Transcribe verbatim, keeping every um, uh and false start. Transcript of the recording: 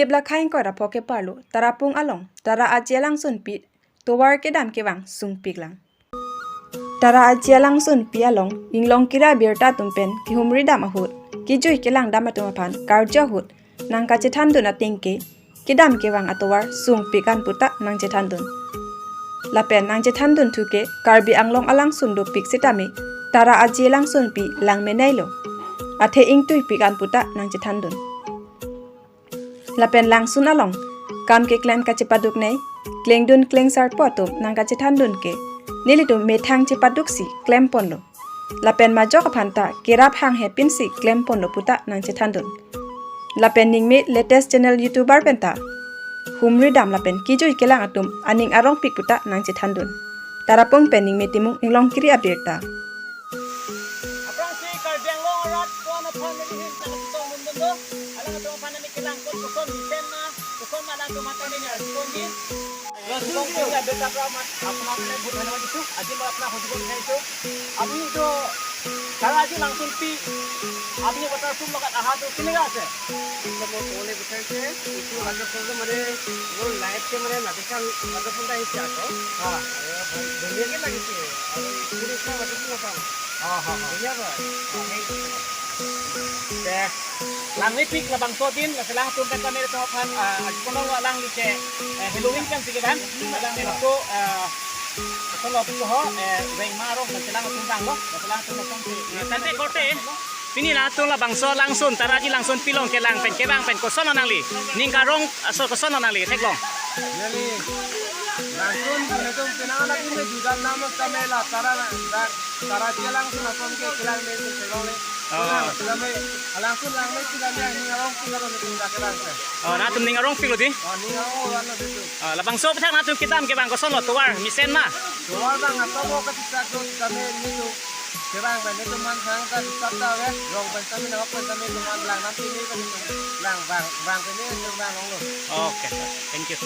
Tip lakha ingkoi ra pho keparlo Tarapung along Tara Aji alangsunpi tovar kedam kevang sungpiklang. Tara Aji alangsunpi along inglong kiri abirta atum pen kehumridam ahut, kejui kelangdam atum aphan karju ahut nangkachethandun ateng ke kedam kevang atovar sungpik an puta nangchethandun. Lapen nangchethandun thu ke Karbi Anglong alangsun dopik sitame Tara Aji alangsunpi lang meneilo, athe ingtuipik an puta nangchethandun. Lapen langsun along kam keklem kachepaduknei, klengdun klengsarpo atum nangkachethandun ke nelitum methang chepaduksi klemponlo. Lapen majok aphanta kerap hanghe pinsi klemponlo puta nangchethandun. Lapen ningme latest channel YouTuber penta humridam lapen kejui kelang atum aning arongpik puta nangchethandun. Tarapung pen ningme Timung, inglong kiri abirta. Aphrangsi Karbi Anglong arat ko-an aphan neli hin nangchetongdun do. Alangtum aphan neli kelang ko koson mesen ma, koson ma alangtum aphan neli arjuponji. Langsung dia beta drama. Apna apna buat mana itu? Aji ma apna hujung kan itu. Abang itu Tara Aji alangsunpi. Abang itu waterfall lokat aha tu sini ka ase? Itu mo pole besar ke, itu waterfall tu mane, wo live ke mane, nanti kan waterfall dah isi ako. Ha. Ayo, dunia ke lagi sih. Ayo, itu dia waterfall apa? Ha, ha, ha. Dunia apa? Deh, langlipik labangso adim, laso alangtum pen kami itu aphan, ah, kono alangli ke, eh, Halloween kan sige ban, alangli itu, eh, kono itu ho, eh, veng ma arong, laso alangtum vanglo, laso alangtum vangsi. Tangte korte, pini latum labangso alangsun, Tara Aji alangsunpi along kelang pen, kevang pen, kosonlo nangli, ning karong, asor kosonlo nangli theklong. Neli, langsun, nelitum pinang anak ini juga nama kami la Tara, Tara Aji alangsun ason ke kelang nelitum theklongle. Oh. Kelang, kelang, alangsun lang nelitum kelang ya, ning arongpik arong nelitum dak kelang ke. Oh, latum ning arongpiklo dei? Oh, ning arong, arong nelitum. Oh, labangso aputhak latum kedam kevang kosonlo, tovar mesen ma? Tovar bang, atau mau ke sisa tu kami nelitum. Kevang bang, nelitum man sang ta, sisa ta, eh, rong pen kami, nawak pen kami, nelitum man lang nanti ni kan nelitum lang bang, bang kami nelitum bang longlo. Okay, thank you.